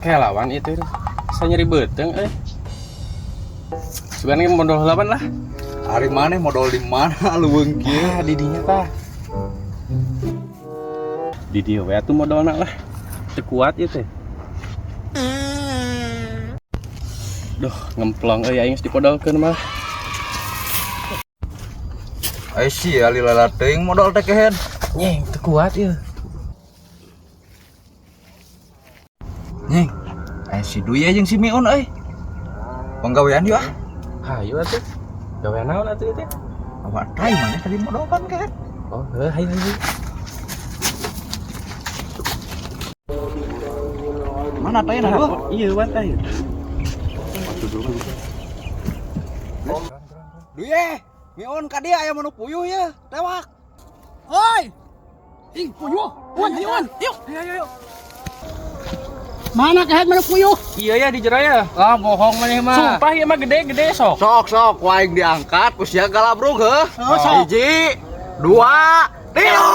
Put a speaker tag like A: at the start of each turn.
A: Kayak lawan itu. Saya nyeri beuteung euy. Sebenarnya modal lawan lah.
B: Ari maneh modal di mana leuweung kieu?
A: Ah, di dinya tah. Di dieu we atuh modalna lah. Teu kuat ieu teh. Duh, ngemplong euy aing geus dipodalkeun mah.
B: Ai sia lila teuing modal teh kehed.
A: Nyeng, teu kuat ieu.
B: Nyeng. Ai si Dwi jeung si Miun euy. Panggawean yeuh ah.
A: Hayu atuh. Gawe naon atuh ieu teh?
B: Awak tai maneh tadi modal kan kehed.
A: Oh, heuh, hayu hayu.
B: Mana tai na dua?
A: Iya, wan tai.
B: Dwi Miun ka dieu aya manuk puyuh ye, tewak.
C: Oi! Ing puyuh. Wan, ayo wan. Yuk.
A: Ayo ayo.
C: Mana kehed manuk puyuh?
A: Iya ya di jero ya.
D: Ah, bohong maneh mah.
A: Sumpah ieu mah gede-gede sok.
B: Sok sok ku aing diangkat ku sia galabrug heuh.
C: Oh, sok.
B: Hiji, dua, tilu.